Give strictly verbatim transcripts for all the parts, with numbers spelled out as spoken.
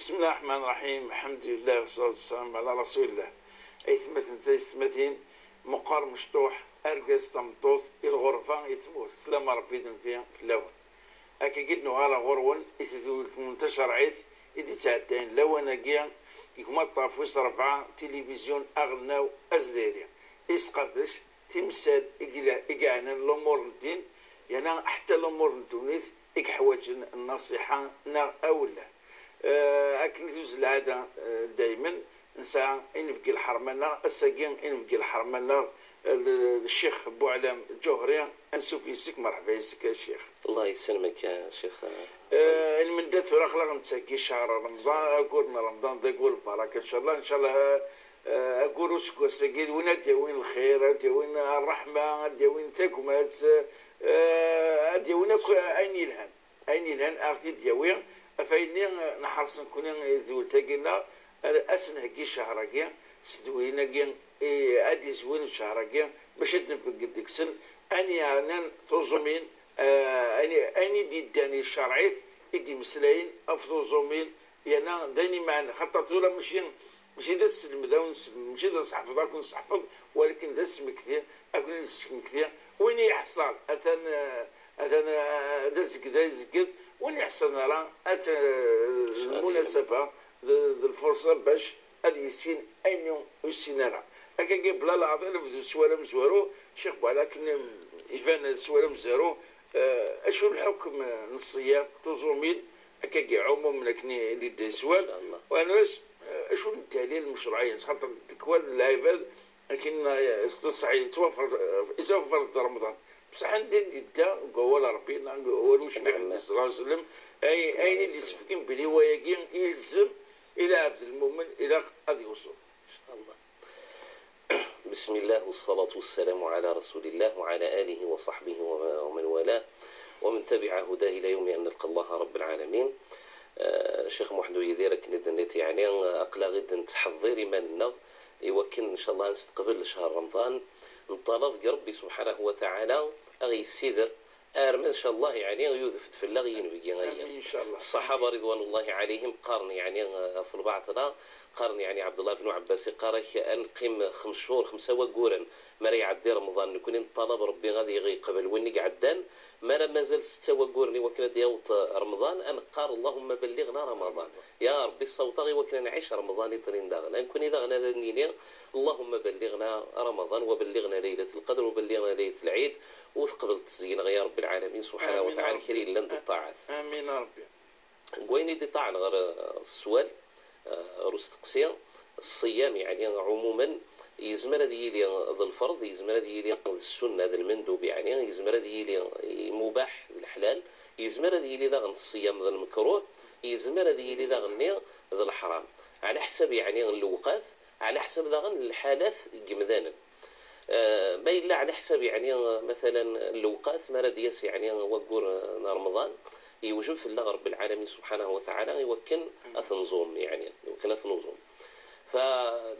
بسم الله الرحمن الرحيم. الحمد لله والصلاة والسلام على رسول الله. Aytmaten d taysetmatin, meqqar mecṭuḥ, argaz d tameṭṭut, i lɣerba, i tmurt. Sslam n Ṛebbi d nnbi fell-awen. Akkagi i d-nuɣal ɣur-wen i tedwilt-nwen tacerɛit i d-ittɛeddayen lawan-agi deg umaṭṭaf wis ṛebɛa, tilivizyu aɣelnaw azdayri, isqerdec timsal i ila-, i iɛnan lumuṛ n ddin, yerna ḥetta lumuṛ n ddunit i yeḥwaǧen nnasiḥa neɣ awelleh. Eh, akken i tuzzel lɛada, eh, daymen, nesɛa inebgi lḥerma-nneɣ, ass-agi inebgi lḥerma-nneɣ, eh, d, d Ccix Buɛlam Ǧuhri, ansuf yes-k, merḥba yes-k a Ccix. Allah yesselmek a Ccix. Eh, lmenda tura aql-aɣ nettheggi ccher Remḍan, aggur n Remḍan d aggur n lbaraka, ncallah, ncallah, eh, aggur useggas-agi d win ad d-yawin lxir, ad d-yawin ṛṛeḥma, ad d-yawin tagmat, eh, ad d-yawin akk ayen yelhan. Ayen yelhan ad ɣ-t-id-yawi, ɣef ayenni, eh, neḥreṣ nekkni i tedwilt-agi-nneɣ, ad, ad s-nheggi ccher-agi, s tedwilin-agi, i, ad d-izwin ccher-agi, bac ad d-nbegged deg-sen, ayen yeɛnan tuẓumin, eh, ayen, ayen i d-yeddan i ccerɛit, i d-imeslayen ɣef tuẓumin, yerna d ayen imeɛnen, xaṭer tura mačči, mačči d aselmed ad wen-, mačči d aseḥfeḍ ad ken-seḥfeḍ, walakin d asmekti ad ken-id-nesmekti. Win i iḥṣan, atan, eh, atan, eh, d azegd ay zegd, win iḥṣan ara, ad t-, eh, lmunasaba d, d lfurṣa bac ad yissin ayen ur yessin ara. Akkagi, bla leɛḍil, nebdu s wawal amezwaru, Ccix Buɛlam, akken iban s wawal amezwaru, eh, acu lḥukm n ṣṣyam, tuẓumin, akkagi ɛumumen akken i d-idda yeswal. Inchallah. Wanwas, eh, acu n ddalil mecruɛiyya, xaṭer tikwal lɛibad akken, eh, s teṣṣeḥ yettwafar, eh, yettwafar-d Remḍan. Bṣeḥ anda i d-yedda deg wawal Ṛebbi neɣ deg wawal ucbiḥ n Nnbi ṣella Llahu ɛalayhi wa sellem, ay-, ayen i d-yessefken belli wayagi yelzem i lɛebd lmumen ilaq ad yewṣel. Inchallah. بسم الله والصلاة والسلام على رسول الله وعلى آله وصحبه ومن والاه ومن تبع هداه إلى يوم أن نلقى الله رب العالمين. آه، Ccix Muḥend Uyidir, akken i d-tenniḍ, yeɛni, aql-aɣ i d-nettḥeḍḍir iman-nneɣ i wakken, ncallah, ad nesteqbel ccher Remḍan, neṭṭalab deg Ṛebbi subḥanahu wa taɛala a ɣ-yessider arma, ncallah, yeɛni, yudef-d fell-aɣ yinebgi-agi. Amin, ncallah. Ṣṣaḥaba ridwanullahi ɛalayhim qqaren, yeɛni, ɣef lbaɛṭla, qqaren, yeɛni, Ɛebdellah ben Ɛebbas iqqar-ak ad neqqim xems cchur, xemsa wagguren, mi ara iɛeddi Remḍan, nekkni neṭṭalab Ṛebbi ad yeɣ-, yeqbel win i iɛeddan, mi ara mazal setta wagguren i wakken ad d-yaweḍ Remḍan, ad neqqar: اللهم بلغنا رمضان. Ya Ṛebbi, ssawḍ-aɣ i wakken ad nɛic Remḍan iṭnin daɣen. Ad nekkni daɣen ara d-nini: اللهم بلغنا رمضان وبلغنا ليلة القدر وبلغنا ليلة العيد، u teqbleḍ-t seg-neɣ ya Ṛebbi lɛalamin subḥanahu wa taɛala, kra yellan d ṭṭaɛat. Amin a Ṛebbi. Deg wayen i d-iṭaɛen ɣer, eh, sswal, eh, ɣer usteqsi, ṣṣiyam, yeɛni, ɛumumen, yezmer ad yili d lferḍ, yezmer ad yili d ssunna, d lmendub, yeɛni, yezmer ad yili mubaḥ, d leḥlal, yezmer ad yili daɣen ṣṣiyam d lmekruh, yezmer ad yili daɣen-nni d leḥram. Ɛla ḥsab, yeɛni, n lewqat, ɛla ḥsab daɣen n lḥalat n yemdanen. Eh, ma yella ɛla ḥsab, yeɛni, matalan, n lewqat, mi ara d-yas, yeɛni, waggur, eh, n Remḍan, yewjeb fell-aɣ Ṛebbi lɛalamin subḥanahu wa taɛala i wakken ad t-nẓum, yeɛni, i wakken ad t-nuẓum. Fa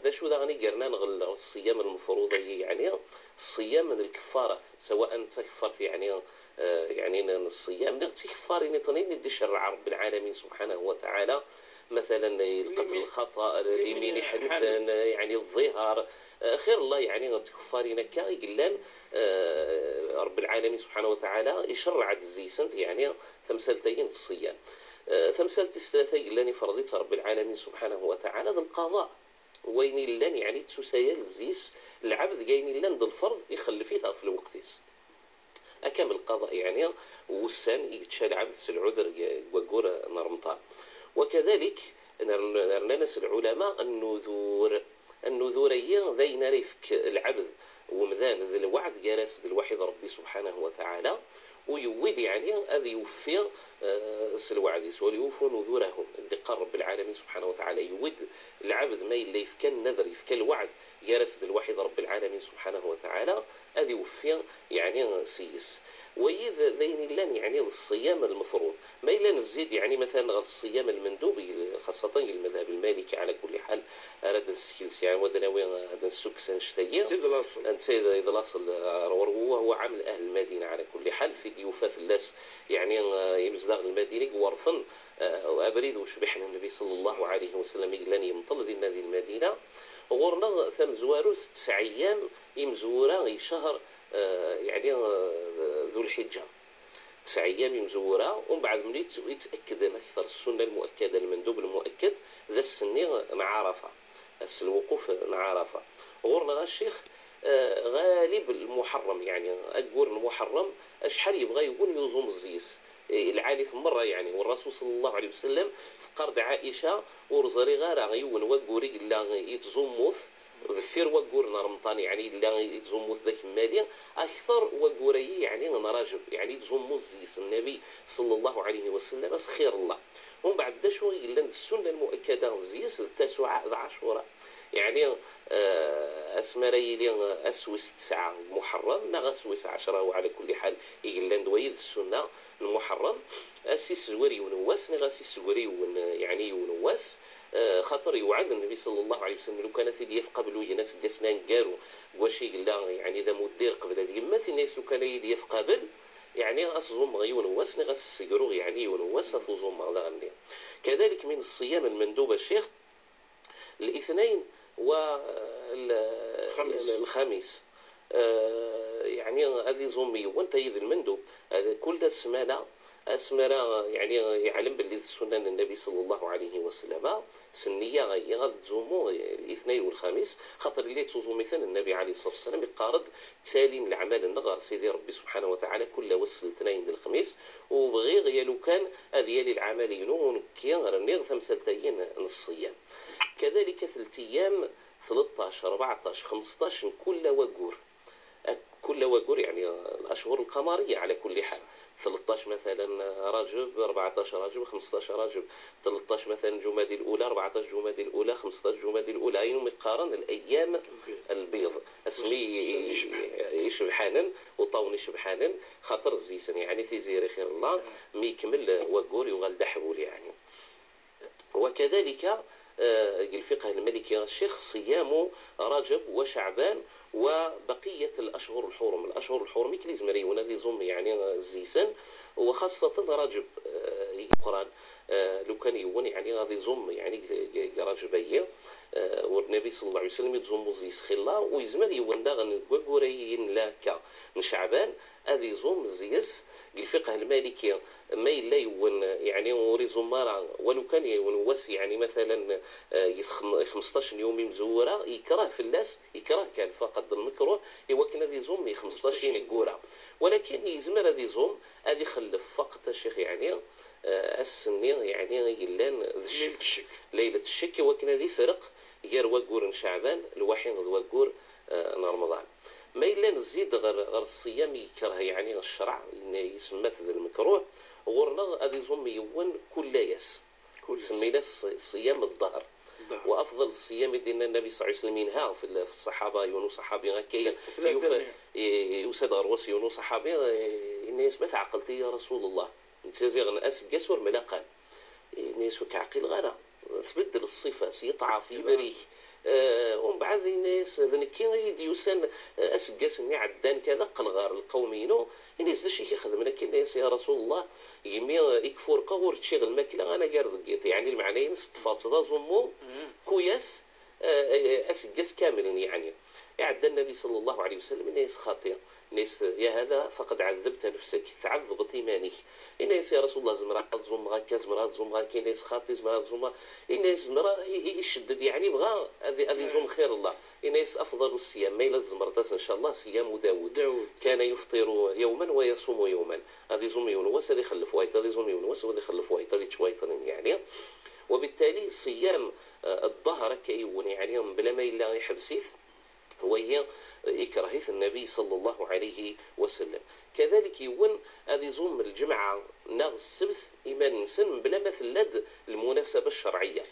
d acu daɣen i yernan ɣer ṣṣiyam lmefruḍ-agi, yeɛni, ṣṣiyam n lkeffarat, sawaء d takeffart, yeɛni, eh, yeɛni n, n ṣṣiyam, neɣ d tikeffarin iṭnin i d-icerreɛ Ṛebbi lɛalamin subḥanahu wa taɛala, matalan, lqatl lxaṭa, limin iḥellfen, yeɛni, ẓẓiher, eh, xir Allah, yeɛni, d tkeffarin akka i yellan, eh, Ṛebbi lɛalamin subḥanahu wa taɛala icerreɛ-d zzi-sent, yeɛni, tamsalt-agi n ṣṣiyam. Eh, tamsalt tis tlata i yellan ifreḍ-itt Ṛebbi lɛalamin subḥanahu wa taɛala d lqaḍa. Wayen yellan, yeɛni, d tusayal zzi-s lɛebd deg ayen yellan d lferḍ, ixellef-it ɣef lweqt-is. Akka am lqaḍa, yeɛni, wussan i yečča lɛebd s lɛuder deg, deg waggur n Remḍan. Wakadalik, nern-, rnan-as lɛulama nnudur. Nnudur-agi d ayen ara yefk lɛebd, umdan, d lweɛd gar-as d lwaḥid Ṛebbi subḥanahu wa taɛala, u yewwi-d, yeɛni, ad iweffi, eh, s lweɛd-is, وليوفوا نذورهم, i d-iqqar Ṛebbi lɛalamin subḥanahu wa taɛala, yewwi-d lɛebd ma yella yefka nnader, yefka lweɛd gar-as d lwaḥid Ṛebbi lɛalamin subḥanahu wa taɛala, ad iweffi, yeɛni, s yes. Wayi d, d ayen yellan, yeɛni, d ṣṣiyam lmefruḍ. Ma yella nezzid, yeɛni, matalan, ɣer ṣṣiyam lmendub, xaṣṣatan deg lmadhab lmaliki, ɛla kulli ḥal, ara d-nessekles, yeɛni, ad d-nawi, ad d-nessukkes annect-agi. D laṣel. Netta i d, i d laṣel, eh, ɣer ɣur-, وهو عمل أهل المدينة. على كل حال في ضيوفة في الناس، يعني، آه، يمزدغ المدينة ورثن، آه، أبريد وشبح النبي صلى الله عليه وسلم يقلن يمطل ذي النادي المدينة. غورنا ثم زوارو تسع أيام يمزورا يشهر، آه، يعني، آه، ذو الحجة. تسع أيام يمزورا، ومن بعد من يت-، يتأكد أكثر السنة المؤكدة، المندوب المؤكد، ذا السني مع عرفة. الوقوف مع عرفة. غورنا الشيخ، آه، غالب المحرم، يعني أقول المحرم، أشحال يبغى يقول يوزوم الزيس. إيه، العالي ثم مرة يعني، والرسول صلى الله عليه وسلم تقرد عائشة ورزري غارة يون وقوري إلا يتزموث. ذفير وقور نار مطاني يعني إلا يتزموث ذاك مالي أكثر وقوري يعني نراجب يعني يتزمو الزيس النبي صلى الله عليه وسلم سخير الله. ومن بعد دا شو يقول لنا السنة المؤكدة الزيس التاسوعة عاشوراء. يعني، آه، أسمى ريلي أسوس تسعة محرم، نغ أسوس عشرة، وعلى كل حال يقلان دوايد السنة المحرم. أسيس زوري ونواس، نغ أسيس زوري ون-، يعني ونواس. آه، خاطر يوعد النبي صلى الله عليه وسلم لو كان ثيدي يفقى بلوي ناس قاسنا نقارو، واش يقلا يعني ذا مدير قبل هذه يمات الناس لو كان يدي يفقى بل، يعني أصزوم غيون واس، نغ أسسقرو يعني يون واس أثوزوم غذا. كذلك من الصيام المندوبة الشيخ، الاثنين وال-، الخميس. الخميس. آه، يعني هذه زوم يوم تيد المندوب. هذا كل السمانة، السمانة يعني يعلم باللي السنة النبي صلى الله عليه وسلم سنية غير غادي تزومو الاثنين والخميس، خاطر اللي تزوميثن النبي عليه الصلاة والسلام يقارض تالي العمل النغر سيدي ربي سبحانه وتعالى كل وسل الاثنين الخميس، وبغي غير لو كان هذه لي العمل ينو ونكي رنيغ ثمسلتين الصيام. كذلك ثلاث أيام، ثلطاش، ربعطاش، خمسطاش كل وقور. كل وقور يعني الأشهر القمرية على كل حال. ثلطاش مثلا رجب، ربعطاش رجب، خمسطاش رجب، ثلطاش مثلا جمادي الأولى، ربعطاش جمادي الأولى، خمسطاش جمادي الأولى، أين يقارن الأيام البيض. اسمي يشبحانن وطاون يشبحانن خاطر الزيسن يعني تيزيري خير الله مي يكمل وقور يغال دحبول يعني. وكذلك، آه، الفقه المالكي الشيخ صيام رجب وشعبان وبقية الأشهر الحرم. الأشهر الحرم كلي زمريون هذه زوم يعني الزيسن، وخاصة رجب، آه، يقران، آه، لو كان يون يعني هذه زوم يعني رجبية، آه، والنبي صلى الله عليه وسلم يتزوم الزيس خلا، ويزمر يون داغن وقورين لا كا من شعبان، هذه زوم الزيس. الفقه المالكي ما إلا يون يعني وريزوم مارا، ولو كان يون وس يعني مثلا، آه، يخم-، خمسطاش يوم مزورة، يكره في الناس، يكره كان فقط المكروه، إوا كان هذه زوم خمسطاش يقورا. ولكن يزمر هذه زوم، هذه يخلف فقط الشيخ يعني، آه، السني يعني يلان ذي الشك. ليلة الشك. ليلة الشك، ولكن هذه فرق غير وقور شعبان، الواحد غير وقور، آه، رمضان. ما إلا نزيد غير، غير الصيام يكره يعني الشرع، إن يسمى ذا المكروه، غورنا غادي يزوم يون كل ياس. كل ياس. سمينا الص-، صيام الظهر. الظهر. وأفضل الصيام ديالنا النبي صلى الله عليه وسلم ينهى في ال-، في الصحابة، يونو صحابي هكا ثلاثة يوفى، ي-، يوسد غروس يونو صحابي، إيه، إن يسمى عقلتي يا رسول الله. نتزيغ نأس قاسور ملاقان. إن يسوك عقيل غانا. تبدل الصفة، سيطعف، يبريك. آه، ومن بعد الناس ذ نكي يدي يسان، آه، أسقاس إني عدان كذا قلغار القومينو. الناس ذا شي كيخدم لك الناس يا رسول الله، يمي يكفور قغور تشيغ الماكلة، أنا قاعد ضقيت. يعني المعنى ينس تفاصيل زمو، كويس، آه، آه، أسقاس كامل يعني. يعدى النبي صلى الله عليه وسلم الناس خاطئة. الناس يا هذا فقد عذبت نفسك، تعذبت إيمانك. إناس يا رسول الله زمرا تزوم غاكا، زمرا تزوم غاكا، إناس خاطي، زمرا تزوم، إناس زمرا ي-، ي-، يشدد يعني بغا هذه، هذه زوم خير الله. إناس أفضل الصيام، ما إلا زمرتاس إن شاء الله صيام داود. داود. كان يفطر يوما ويصوم يوما. هذه زوم يونواس، هذه خلف وايت، هذه زوم يونواس، وهذه خلف وايت، هذه تشوايطن يعني. وبالتالي صيام، آه، الظهر كيون يعني بلا ما إلا يحبسيث. وهي يكرهيث النبي صلى الله عليه وسلم. كذلك يون هذه زوم الجمعة ناغ السبت إيمان نسن بلا ما تلد المناسبة الشرعية.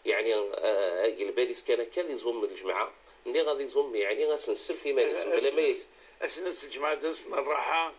يعني، آه، الباليس كان كذي زوم الجمعة، ني غادي زوم يعني غاس السبت إيمان نسن بلا ما ي- أسنس، أسنس الجمعة دسنا الراحة.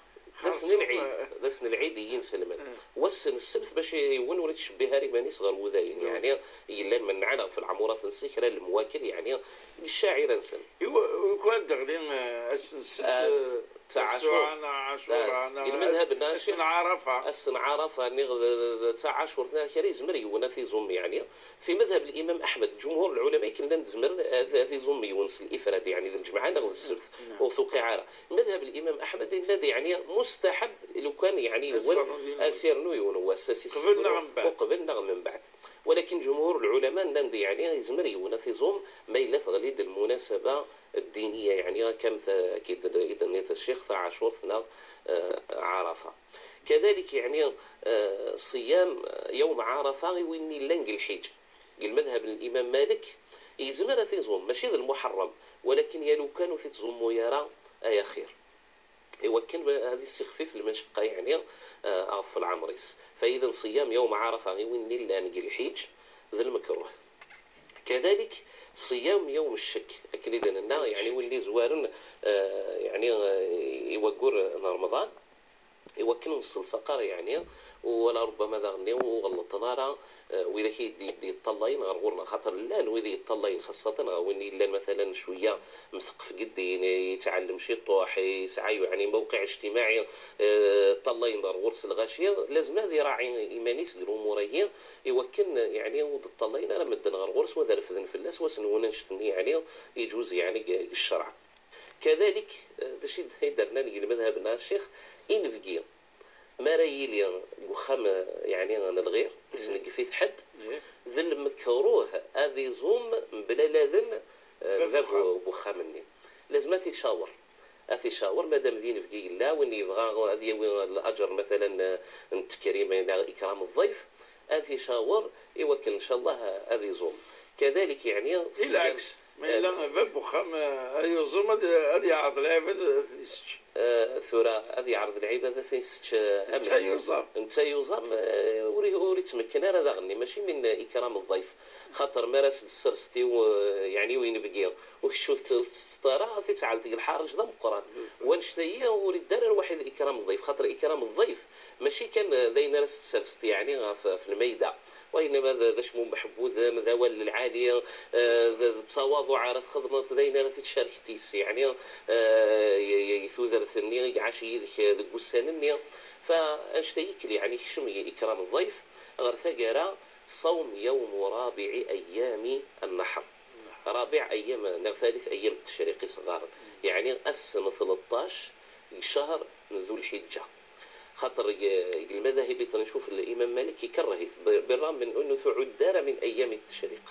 دسن العيد، دسن العيد ينسلمن. وسن السبت باش يون ولا تشبه هاري مانيس غير وذاين. يعني، يلان من عنا في العمورات نسيك راه المواكل يعني الشاعر نسن. يو-، يكون دغلي، آه، أسن السبت، آه، آه، تاع عاشور. Ɛacura, neɣ deg lmadhab-nneɣ, ass n Ɛarafa. Ass n Ɛarafa, niɣ d, d, d taɛacurt, neɣ kra, yezmer yiwen ad t-iẓum, yeɛni. Fi madhab Limam Aḥmed, ǧumhur lɛulama i yellan zemren ad, ad iẓum yiwen s lifrad, yeɛni d lǧemɛa neɣ d ssebt, ur tuqiɛ ara. Madhab Limam Aḥmed yenna-d, yeɛni, mustaḥab lukan, yeɛni, yiwen ad s-irnu yiwen wass, ad s-isseggru uqbel neɣ mbeɛd. Walakin ǧumhur lɛulama nnan-d, yeɛni, yezmer yiwen ad t-iẓum ma yella teɣli-d lmunasaba ddiniya, yeɛni, akka am ta-, akka i d-, i d-tenniḍ a ccix, taɛacurt neɣ, eh, Ɛarafa. Kadalik, yeɛni, eh, ṣiyam, eh, yawm Ɛarafa i win yellan deg lḥiǧ. Deg lmadhab n Limam Malik, yezmer ad t-iẓum, mačči d lmuḥerram, walakin ya lukan ur t-ittẓummu ara, ay axir. Iwakken ad issixfif lmacaqqa, yeɛni, eh, ɣef lɛemr-is. Fa idan ṣiyam yawm Ɛarafa i win yellan deg lḥiǧ, d lmekruh. Kadalik, ṣiyam yawm ccek, akken i d-nenna, yeɛni, win yezwaren, eh, yeɛni, eh, i waggur n Remḍan, iwakken ur nesselṣaq ara, yeɛni, wala rubbama daɣen ur ɣellṭen ara, eh, widak i d-, d-yeṭṭalayen ɣer ɣur-neɣ, xaṭer llan wid yeṭṭalayen, xaṣṣatan ɣer win yellan, matalan, cwiya mteqqef deg ddin, yettɛellem ciṭuḥ, yesɛa, yeɛni, mawqiɛ ijtimaɛi, eh, ṭṭalayen-d ɣer ɣur-s lɣaci, lazem ad iraɛi iman-is deg lumuṛ-agi, iwakken, yeɛni, ur d-ṭṭalayen ara medden ɣer ɣur-s, u ad refden fell-as, u ad s-nwen annect-nni, yeɛni, iǧuz, yeɛni, deg, deg ccreɛ. Kadalik, eh, d acu i d-, i d-rnan deg lmadhab-nneɣ, a ccix, inebgi mi ara yili deg uxxam, eh, yeɛni, n lɣir, isneggef-it ḥedd, d lmekruh ad iẓum mebla laden, eh, n bab n uxxam-nni. Lazem ad t-icawer. Ad t-icawer, madam d inebgi yella, win yebɣa ad yawi laǧer, matalan, eh, n ttekrima neɣ ikram ḍḍayf, ad t-icawer, iwakken, ncallah, ad iẓum. Kadalik, yeɛni, ṣiyam, eh, ma yella bab uxxam, eh, ad yuẓum, ad, ad yeɛreḍ lɛibad ad ten-isečč. Eh, tura ad yeɛreḍ lɛibad ad ten-isečč, eh, netta yuẓam. Netta yuẓam, eh, ur i-, ur ittmekken ara daɣen, mačči min ikram ḍḍayf. Xaṭer mi ara s-d-sserset i u-, yeɛni, u inebgi, u kečč ur t-, ur tettetteḍ ara, ad t-ittɛell deg lḥaṛaj d ameqqran. Wannect-agi ur idda ara lwaḥid ikram ḍḍayf, xaṭer ikram ḍḍayf mačči kan d ayen ara s-tesserseḍ, yeɛni, ɣef, ɣef lmayda. Wa yenna ma d, d acmumeḥ n wudem, d awal lɛali, eh, d, d ttawaḍuɛ ara txedmeḍ, d ayen ara t-id-tcerkeḍ yes-s, yeɛni, eh, i, i, i tudert-nni i iɛac yid-k deg wussan-nni. Fa annect-a yekkel, yeɛni, kecm i ikram ḍḍayf. Ɣer taggara, ṣawm yawm rabiɛ ayyami nneḥr. Rabiɛ ayyam, neɣ talit ayyam n tecriq i s-ɣɣaren. Yeɛni ass n tleṭṭac deg ccehr n Dhu Lḥiǧǧa. Xaṭer deg, deg lmadahib iṭen, ncuf Imam Malik ikerreh-it, bi-, birram min ur tuɛudd ara min ayyam n tecriq.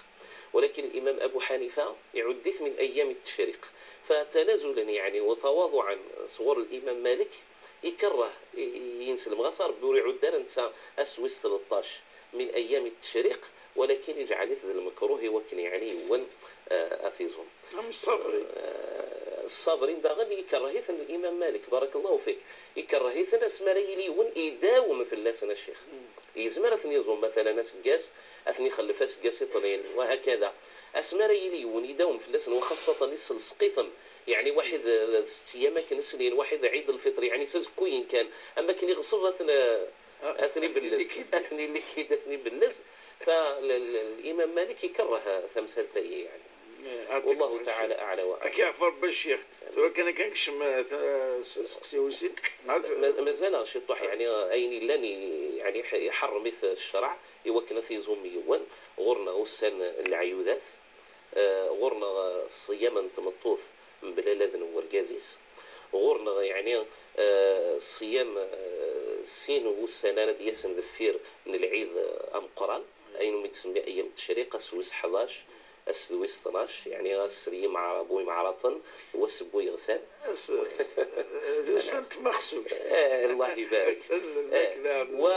Walakin Imam Abu Ḥanifa iɛudd-it min ayyam n tecriq. Fatanazulan, yeɛni, wa tawaḍuɛan sɣur Imam Malik, ikerreh i, i, i yinselmen, ɣas Ṛebbi ur iɛudd ara netta ass wis tleṭṭac min ayyam n tecriq, walakin iǧɛel-it d lmekruh i wakken, yeɛni, yiwen, eh, ad t-iẓum. Am ṣṣabri. Eh, ṣṣabrin daɣen ikerreh-iten Imam Malik, barakallahu fik. Ikerreh-iten asmi ara yili yiwen idawem fell-asen, a ccix. Yezmer ad ten-iẓum, matalan, aseggas, ad ten-ixellef aseggas iṭnin, wa hakada. Asmi ara yili yiwen idawem fell-asen, wa xaṣṣatan isselseq-iten, yeɛni, waḥid, eh, setta ayyam akken snin, waḥid Ɛid Lfiṭr, yeɛni, s azekkuyen kan, am akken iɣṣeb ad ten-, eh, ad ten-ibellez. Ad ten-ilikid, ad ten-ibellez. Fa l-, l-, Imam Malik ikerreh tamsalt-agi, yeɛni. Wallahu taɛala aɛla wa aɛlam. Ad k-yeɛfu Ṛebbi a ccix. Tura kan, akka nekcem, eh, ta-, s-, seqsi wis sin. Ma-, mazal-aɣ ciṭuḥ, yeɛni, ayen yellan i-, yeɛni, iḥ-, iḥerrem-it ccreɛ i wakken ad t-iẓum yiwen. Ɣur-neɣ ussan n leɛyudat, eh, ɣur-neɣ, eh, ṣṣiyam n tmeṭṭut mebla laden n wergaz-is. Ɣur-neɣ, yeɛni, eh, ṣṣiyam, eh, sin wussan ara d-yasen deffir n lɛid, eh, ameqqran, ayen umi d-tsemmi ayyam n tecriq, ass wis ḥdac, ass d wis tnac, yeɛni ass n yimeɛra-, bu imeɛraṭen, wass n bu yeɣsan. Ass, d ussan n tmaxsubt. Eh, Allah ibarik. Ass n lmakla, eh, wa,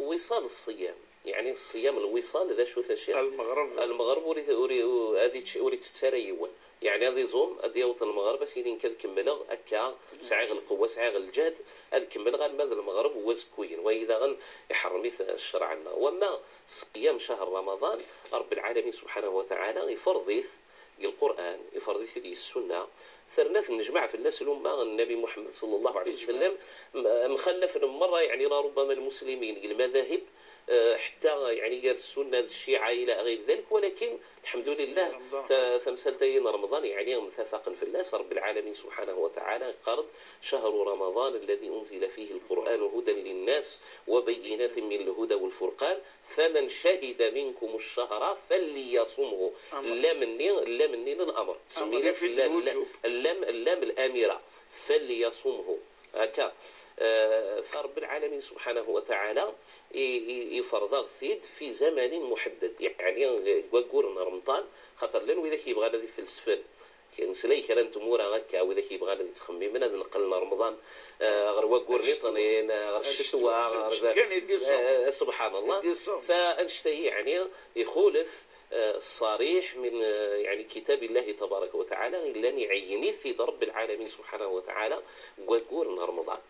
wiṣal ṣṣiyam. Yeɛni ṣṣiyam lwiṣal, d acu-t a ccix? Lmeɣreb. Lmeɣreb ur it-, ur i-, ur, ad ič-, ur ittett ara yiwen. Yeɛni ad iẓum, ad yaweḍ lmeɣreb, ad s-yini nekk ad kemmleɣ akka, sɛiɣ lqewwa, sɛiɣ lǧehd, ad kemmleɣ alma d lmeɣreb n wazekkuyen. Wagi daɣen iḥerrem-it ccreɛ-nneɣ. Wamma ṣiyam cahr Ramaḍan, Ṛebbi lɛalamin subḥanahu wa taɛala iferḍ-it deg Lqur'an, iferḍ-it-id deg Ssunna, terna tennejmaɛ fell-as lumma n Nnabi Muḥemmed ṣalla Llahu ɛalayhi wa sallam, m-, mxallafen merra, yeɛni, la rubbama lmuslimin deg lmadahib, eh, ḥetta, yeɛni, gar Ssunna d Cciɛa ila ɣir dalik, walakin, lḥemdulillah, ta-, tamsalt-ayi n Remḍan, yeɛni, mtafaqen fell-as. Ṛebbi lɛalamin subḥanahu wa taɛala iqqar-d: "Cahru Ramaḍan alladhi unzila fihi l-Qur'anu hudan lin-nas wa bayyinatin min l-huda wal-furqan, faman cahida minkum c-cahra falyasumhu." Llam-nni, llam-nni n lamr. Ttsemmin-as llam, llam, llam l-amira. Falyasumhu. Akka. Eh, fa Ṛebbi lɛalamin subḥanahu wa taɛala i, i, iferḍ-aɣ-t-id fi zamanin muḥedded, yeɛni deg waggur n Remḍan, xaṭer llan widak yebɣan ad ifelsfen. Nesla i kra n tmura akka, widak yebɣan ad ttxemmimen ad neqqlen Remḍan, eh, ɣer waggur niṭnin, eh, ɣer ccetwa, ɣer, eh, subḥan Allah. Fa annect-ayi, yeɛni, ixulef, eh, ṣṣariḥ min, eh, yeɛni, kitab Illahi tabaraka wa taɛala, yellan iɛeyyen-it-id Ṛebbi lɛalamin subḥanahu wa taɛala deg waggur n Remḍan.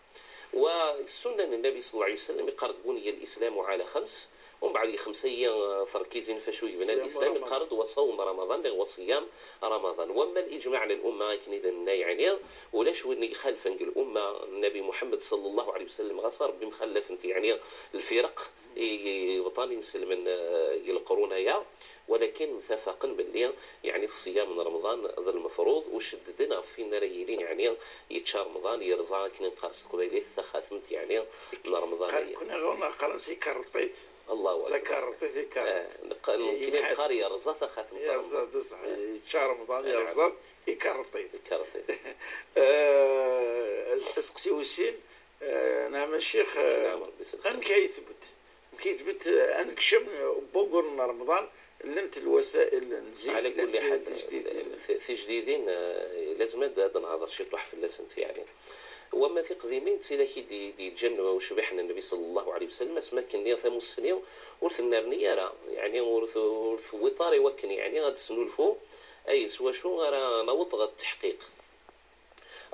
Wa ssunna n Nnabi ṣalla Llahu ɛalayhi wa sallam, iqqar-d: "Buniya l-Islamu ɛala xems." Umbeɛd, deg xems-ayi, eh, terkizin f acu yebna Ṣiyam lislam, Ramaḍan. Iqqar-d: "Wa ṣawm Ramaḍan, neɣ wa ṣiyam Ramaḍan." Wamma l-ijmaɛ n lumma, akken i d-nenna, yeɛni, ulac win ixalfen deg lumma n Nnabi Muḥemmed ṣalla Llahu ɛalayhi wa sallam, ɣas a Ṛebbi mxallafen-t, yeɛni, lfiraq i, i ibṭan inselmen, eh, deg leqrun-aya, walakin mtafaqen belli, yeɛni, ṣṣiyam n Remḍan d lmefruḍ, u ceddden ɣef win ara yilin, yeɛni, yečča Remḍan, yerẓa, akken i neqqar s teqbaylit, taxatemt, yeɛni, n Remḍan-ayi. Nekkni ɣur-neɣ qqaren-as ikerreṭ-it. Allahu akbar. D akerreṭ-it, ikerreṭ. Eh, neqqa-, nekkni neqqar yerẓa taxatemt n Remḍan. Yerẓa, d ṣṣeḥ. Eh. Yečča Remḍan, yerẓa-t, ikerreṭ-it. Ikerreṭ-it. Eh, aseqsi wis sin, eh, neɛma ccix, eh, amek ay tbedd? Amek ay tbedd, eh, anekcem n waggur n Remḍan, llant lwasail n zik, ɛla kulli ḥal, llant tijdidin. Eh, ti-, tijdidin, eh, lazem ad, ad nehḍer ciṭuḥ fell-asent, yeɛni. Wamma tiqdimin, d tidak i d-, d-yeǧǧan ucbiḥ n Nnbi ṣalla Llahu ɛalayhi wa sallam, asmi akken nniɣ tamussni ur tennerni ara, yeɛni ur t-, ur tewwiḍ ara i wakken, yeɛni, ad d-tesnulfu ayen s wacu ara naweḍ ɣer tteḥqiq.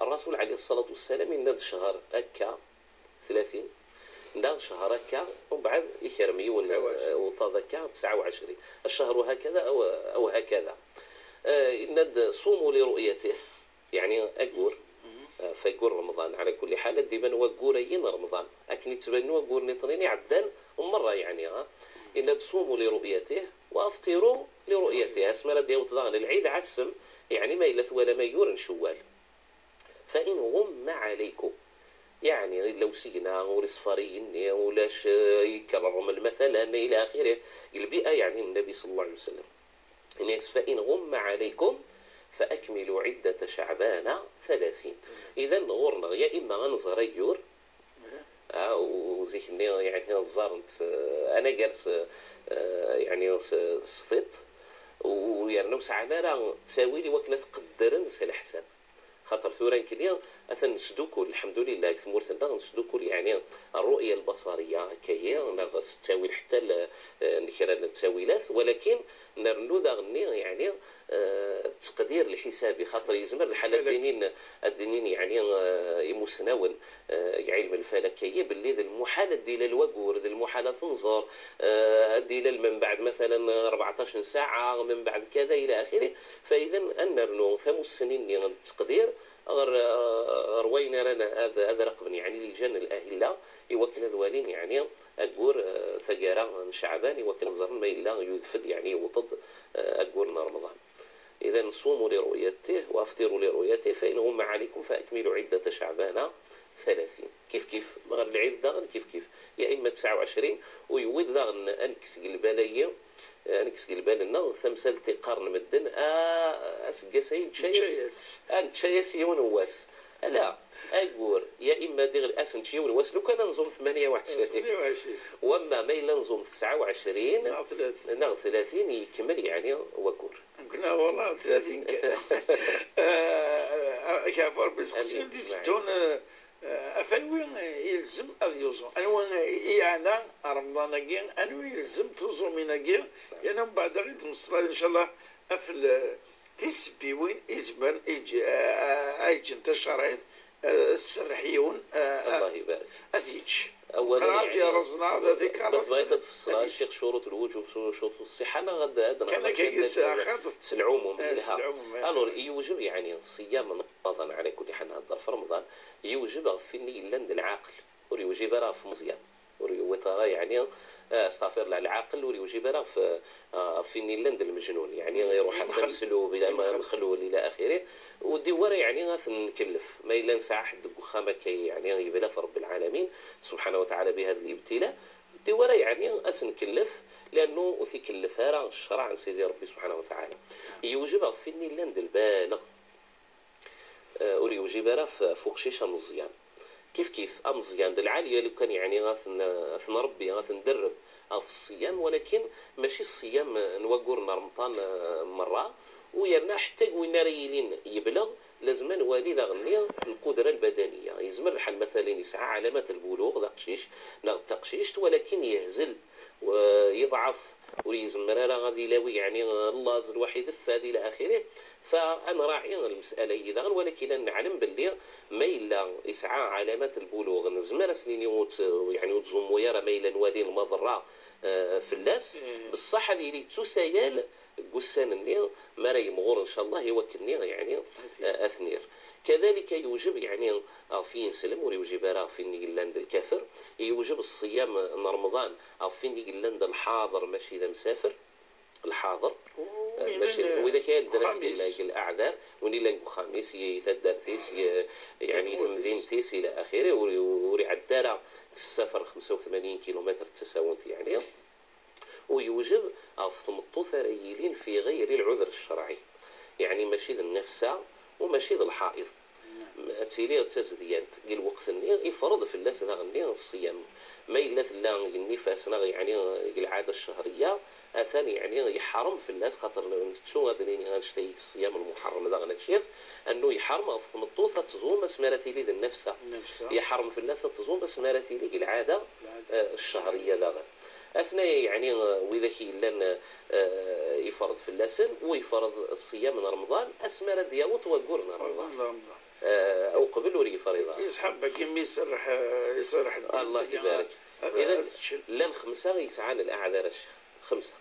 Ṛṛasul ɛalayhi ṣṣalatu wassalam yenna-d ccher akka, tlatin, neɣ ccher akka, umbeɛd ikerrem yiwen, eh, uṭṭaḍ akka, tesɛa u ɛecrin. Ccher hakada aw, aw hakada. Eh, yenna-d: "Ṣumu li ru'yatih", yeɛni aggur, eh, f aggur n Remḍan, ɛla kulli ḥal, ad d-iban waggur-ayi n Remḍan. Akken yettbanen wagguren-nniḍen iɛeddan merra, yeɛni, ha? Yenna-d: "Ṣumu li ru'yatih, wa afṭiru li ru'yatih." Asmi ara d-yaweḍ daɣen lɛid, ɛassem, yeɛni ma yella twalam ayyur n Cewwal. "Fa in ɣumma ɛalaykum", yeɛni, illa usigna, ur iṣfa ara igenni, ulac, eh, yekker ṛṛmel, matalan, ila axirih, deg lbi'a, yeɛni, n Nnabi ṣalla Llahu ɛalayhi wa sallam. Yenna-yas: "Fa in ɣumma ɛalaykum, fa akmilu ɛiddata Ceɛbana talatin." Idan, ɣur-neɣ, ya imma ad nẓer ayyur, ah, u zik-nni, yeɛni, ẓẓaren-t, eh, anagar s, eh, yeɛni, s, s tiṭ, u yerna ur sɛan ara ttawil i wakken ad t-qeddren s leḥsab. Xaṭer tura nekkni atan nesdukul, lḥemdulillah, deg tmurt-nneɣ nesdukul, yeɛni, ṛṛu'ya lbaṣariya, akka-yi, neɣ s ttawil ḥetta l-, n kra n ttawilat, walakin nrennu daɣenni, yeɛni, eh, ttqdir lḥisabi, xaṭer yezmer lḥal ad d-inin, ad d-inin, yeɛni, eh, imusnawen, eh, deg ɛilm lfalak-ayi, belli d lmuḥal ad d-ilal waggur, d lmuḥal ad t-nẓer, eh, ad d-ilal membeɛd, matalan, rbeɛṭac n ssaɛa, membeɛd kada, ila axiri. Fa idan, ad nernu tamussni-nni n ttqdir ɣer, eh, ɣer wayen ara n-, ad, ad raqben, yeɛni, lijan n lahilla, i wakken ad walin, yeɛni, aggur, eh, taggara n Ceɛban, i wakken ad ẓren ma yella yudef-d, yeɛni, yewweḍ-d, eh, aggur n Remḍan. Idan, ṣumu li ru'yatih, wa afṭiru li ru'yatih, fa in ɣumma ɛalaykum, fa akmilu ɛiddata Ceɛbana talatin. Kif kif, ɣer lɛid daɣen kif kif. Ya imma tesɛa u ɛecrin, u yewwi-d daɣen ad nekkes deg lbal-ayi, ad nekkes deg lbal-nneɣ tamsalt i qqaren medden, ah, aseggas-ayi nečča-yas, nečča-yas, ah, nečča-yas yiwen n wass. Ala, aggur, ya imma diɣ ad s-nečč yiwen n wass, lukan ad nẓum tmanya u ɛecrin. Tmanya u ɛecrin. Wamma ma yella nẓum tesɛa u ɛecrin neɣ tlatin, neɣ tlatin, yekmel, yeɛni, waggur. Nekkni ɣur-neɣ tlatin kan. Eh, eh, eh, Ɣef Ṛebbi, seqsiyen-d i d-iteddun, eh, eh, ɣef anwi yelzem ad yuẓu? Anwa i yeɛna Remḍan-agi? Anwi yelzem tuẓumin-agi? Yerna mbeɛd ad ɣ-id-tmeslaḍ, ncallah, ɣef l-, tisebbiwin i zemren, i ǧ-, eh, eh, ay ǧǧent tacerɛit, eh, tserreḥ yiwen, eh, Allah ibarik. Ad yečč. Awal, yeɛni, yerẓ, neɣ ad, ad ikerref, ma tebɣiḍ ad tfeṣleḍ, ad yečč. Ccix, curuṭ lwuǧub, cu-, curuṭ ṣṣiḥa, neɣ ad, ad nehḍer kan, kan s lɛumum, eh, s lɛumum, eh. Alors, yewjeb, yeɛni, ṣṣiyam n Remḍan, ɛla kulli ḥal, nehḍer f Remḍan, yewjeb ɣef win yellan d lɛaqel, ur yewjib ara ɣef umeẓyan, ur yewwiḍ ara, yeɛni, Astaɣfirullah, lɛaqel ur yewjib ara ɣef, ɣef win yellan d lmejnun, yeɛni iruḥ-as amexlul, ila ma-, mexlul ila axiri, ur d-iwwi ara yeɛni ad t-nkellef. Ma yella nesɛa ḥedd deg uxxam akka yeɛni yebla-t Ṛebbi lɛalamin subḥanahu wa taɛala bi hada libtila, ur d-iwwi ara yeɛni ad t-nkellef, liannu ur t-ikellef ara ccṛeɛ n Sidi Ṛebbi subḥanahu wa taɛala. Yewjeb ɣef win yellan d lbaleɣ. Eh, ur yewjib ara f-, f uqcic ameẓyan. Kif kif, ameẓyan d lɛali, lukan yeɛni ad ten-, ad t-nṛebbi, ad t-nderreb ɣef ṣṣyam, walakin mačči ṣṣyam n waggur n Remḍan, eh, merra, u yerna ḥetta deg win ara yilin yebleɣ, lazem ad nwali daɣenni lqudra lbadaniya. Yezmer lḥal, matalan, yesɛa ɛalamat lbuluɣ, d aqcic neɣ d taqcict, walakin yehzel, eh, yeḍɛef, ur yezmer ara ad ilawi, yeɛni, llaẓ, lwaḥi d fad ila axiri. Fa ad nraɛi lmesala-yi daɣen, walakin ad neɛlem belli ma yella yesɛa ɛalamat lbuluɣ, nezmer ad s-nini ur tt-, yeɛni ur ttẓummu ara ma yella nwali lmaḍerra, eh, fell-as, beṣṣaḥ ad yili yettusayal deg ussan-nni mi ara yemɣur, ncallah, i wakken-nni, yeɛni, eh, ad t-nir. Kadalika yewjeb, yeɛni, ɣef yineslem, ur yewjib ara ɣef win yellan d lkafer, yewjeb ṣṣyam n Remḍan ɣef win yellan d lḥaḍer, mačči d amsafer. Lḥaḍer. Eh, mačči d widak ara ddren deg leɛdar, win yellan deg uxxam-is, i taddart-is, i, yeɛni i temdint-is, ila axiri, ur, ur iɛedda ara s ssafar xemsa u tmanyin kilumitr d tasawent, yeɛni. U yewjeb ɣef tmeṭṭut ara yilin fi ɣayri lɛuder ccerɛi, yeɛni mačči d nnifsa u mačči d lḥa'iḍ. Ad tili d tazedyant deg lweqt-nni, ifreḍ fell-as daɣenni ṣṣyam. Ma yella tella deg nnifas neɣ yeɛni deg lɛada ccehriya, atan yeɛni yeḥrem fell-as, xaṭer nettu ad d-nini annect-agi ṣṣyam lmuḥerrem daɣen aččix, annu yeḥrem ɣef tmeṭṭut ad tẓum asmi ara tili d nnefsa. Yeḥrem fell-as ad tẓum asmi ara tili deg lɛada, eh, ccehriya daɣen. Atnaya, yeɛni, eh, widak yellan, eh, ifreḍ fell-asen, u ifreḍ ṣṣyam n Remḍan asmi ara d-yaweḍ waggur n Remḍan. Eh, uqbel ur yefriḍ ara. Yesḥab-agi mi iserreḥ, eh, iserreḥ ddin. Allah ibarek. Idan, llan xemsa i yesɛan leɛdar, a ccix. Xemsa.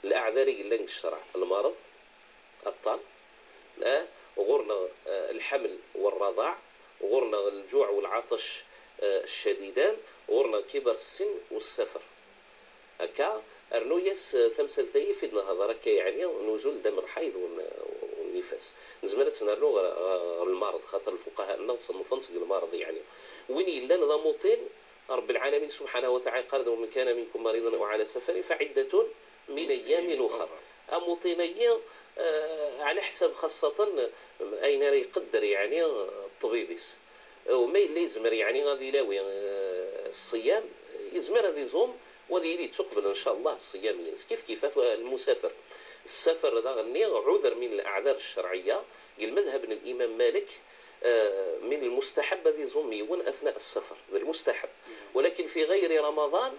Leɛdar i yellan deg ccreɛ, lmareḍ, aṭṭan, eh, ɣur-neɣ, eh, lḥeml u rraḍaɛ, ɣur-neɣ lǧuɛ u lɛaṭec, eh, ccadidan, ɣur-neɣ kibar ssin u ssafer. Akka, rnu-yas, eh, tamsalt-agi fi d-nehḍer akka, yeɛni, nuzul dam lḥayd u n-, u nnifas. Nezmer ad tt-nernu ɣer, ɣer lmareḍ, xaṭer lfuqaha-nneɣ ṣennfen-tt deg lmareḍ, yeɛni. Win yellan d amuṭin, Ṛebbi lɛalamin subḥanahu wa taɛala yeqqar-d: "ومن كان منكم مريضا أو على سفر فعدة من أيام أخر." Amuṭin-agi, eh, ɛla ḥsab xaṣṣaten ayen ara iqedder, yeɛni, ṭṭbib-is. U ma yella yezmer, yeɛni, ad ilawi, eh, ṣṣyam, yezmer ad iẓum, u ad yili yettuqbel, ncallah, ṣṣyam-ines. Kif kif af-, lmusafer. Ssafer daɣenni ɛuder min leɛdar ccerɛiyya, deg lmadhab n Limam Malik, eh, min lmustaḥab ad iẓum yiwen atnaɛ ssafer, d lmustaḥab. Walakin fi ɣayri Ramaḍan,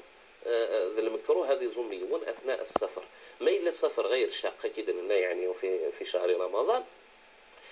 eh, d lmekruh ad iẓum yiwen atnaɛ ssafer. Ma yella ssafer ɣayr caq, akka i d-nenna, yeɛni, fi, fi cehri Ramaḍan,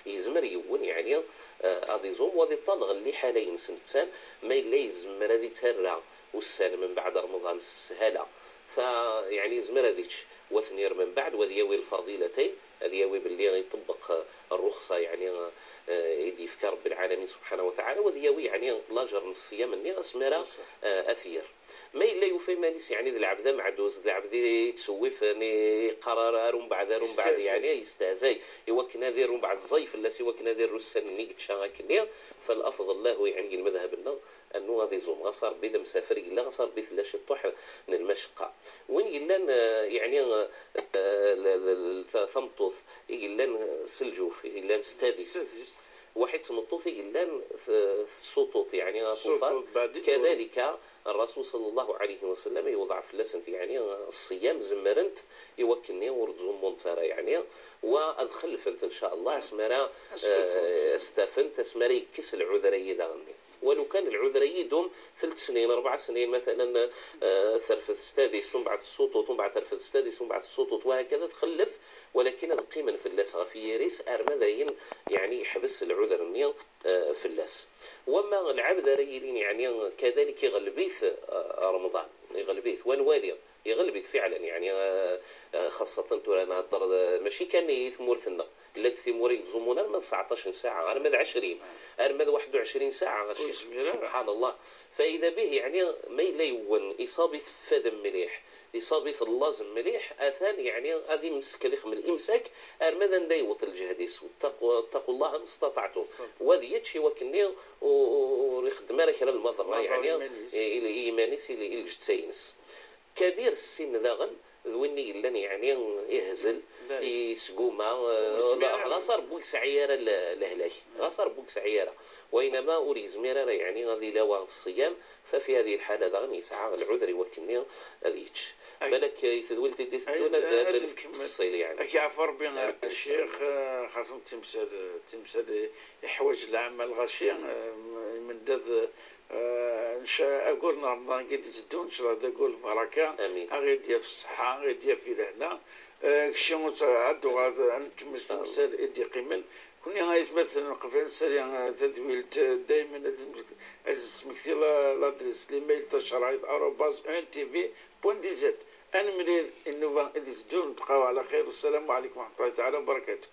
yezmer yiwen, yeɛni, eh, ad iẓum, u ad iṭṭal ɣer liḥala-ines nettan, ma yella yezmer ad ittarra ussan mbeɛd Remḍan s sshala. Fa, yeɛni, yezmer ad ičč, u ad t-nir mbeɛd, u ad yawi lfaḍilatayn, ad yawi belli iṭebbeq, eh, rruxṣa, yeɛni, eh, i d-yefka Ṛebbi lɛalamin subḥanahu wa taɛala, u ad yawi, yeɛni, laǧer n ṣṣyam-nni asmi ara, eh, ad t-yerr. Ma yella yufa iman-is, yeɛni, d lɛebd ameɛduz, d lɛebd i, i yettṣewwifen, i yeqqar ara ar umbeɛd, ar umbeɛd, yeɛni, yestehzay, i wakken ad irr umbeɛd ẓẓay fell-as, i wakken ad irr ussan-nni yečča akkenni, fa lafḍel lahu, yeɛni, deg lmadhab-nneɣ, annu ad iẓum, ɣas Ṛebbi d amsafer yella, ɣas Ṛebbi tella ciṭṭuḥ n lmacaqqa. Win yellan, eh, yeɛni, eh, l-, l-, l-, ta-, tameṭṭut i yellan s lǧuf, i yellan s tadist. Waḥid tmeṭṭut i yellan t-, tessuṭuṭ, yeɛni aṭufan. Kadalika, Ṛṛasul ṣalla Llahu ɛalayhi wa sallam yewḍeɛ fell-asent, yeɛni, ṣṣyam, zemrent i wakken-nni ur ttẓummunt ara, yeɛni, wa ad xellfent, ncallah, asmi ara, eh, as-t-afent, asmi ara yekkes lɛuder-agi daɣen-nni. Walu kan lɛuder-agi idum telt snin, rebɛa snin, matalan, eh, terfed s tadist, mbeɛd tessuṭuṭ, mbeɛd terfed s tadist, mbeɛd tessuṭuṭ, wa hakada txellef, walakin ad qqimen fell-as ɣef yiri-s arma d ayen, yeɛni, yeḥbes lɛuder-nni, eh, fell-as. Wamma lɛebd ara yilin, yeɛni, kadalik iɣleb-it, eh, Remḍan, iɣleb-it, wa nwali, Yeɣleb-it fiɛlan, yeɛni, eh, eh, xaṣṣatan tura nhedder, eh, mačči kan i tmurt-nneɣ. Llant timura yettẓumun arma d sɛeṭṭac n ssaɛa, arma d ɛecrin, arma d waḥed u ɛecrin ssaɛa, a ccix. Subḥan Allah. Fa ida bih, yeɛni, ma yella yiwen iṣab-it fadem mliḥ, iṣab-it llaẓ mliḥ, atan, yeɛni, ad imsek, ad ixmel imsak arma d anda yewweḍ lǧehd-is. Ttaqu-, ttaqu Allah mastaṭaɛtum. Wa ad yečč i wakken-nni u-, u-, ur ixeddem ara kra n lmaḍerra, yeɛni, i, i, i yiman-is, i, i lǧetta-ines. Kabir ssin daɣen d win i yellan, yeɛni, ihzel, yesguma, eh, ɣas ur yesɛi ara le-, lehlak, ɣas ur yesɛi ara. Waynama ur yezmir ara, yeɛni, ad ilawa ṣṣiyam, fa fi hadihi lḥala daɣen yesɛa lɛuder i wakken-nni ad yečč. Balak, eh, i tedwilt i d-iteddun ad, ad, ad nefk ttefṣil, yeɛni. Ad k-yeɛfu Rebbi, a ccix, eh, xaṣem timsal, timsal iḥwaǧ lɛamal ɣaci, eh, m-, mendad, eh, nca-, aggur n Remḍan i d-iteddun, ncallah d aggur lbaraka, amin, a ɣ-id-yaf ṣṣeḥḥa, a ɣ-id-yaf i lehna. Eh, kečči ad tuɣal, ad nkemmel timsal i d-yeqqimen. Kunni aytmaten n Leqbayel, nsari, eh, tadwilt, eh, daymen ad d-, ad d-nesmekti la-, l'adresse, l'email tacerɛit arobase E N T V point D Z. Ad nemlil i nnuba i d-iteddun, bqaw ɛla xir, wassalamu ɛlikum wa rahmatullahi taɛala wa barakatuh.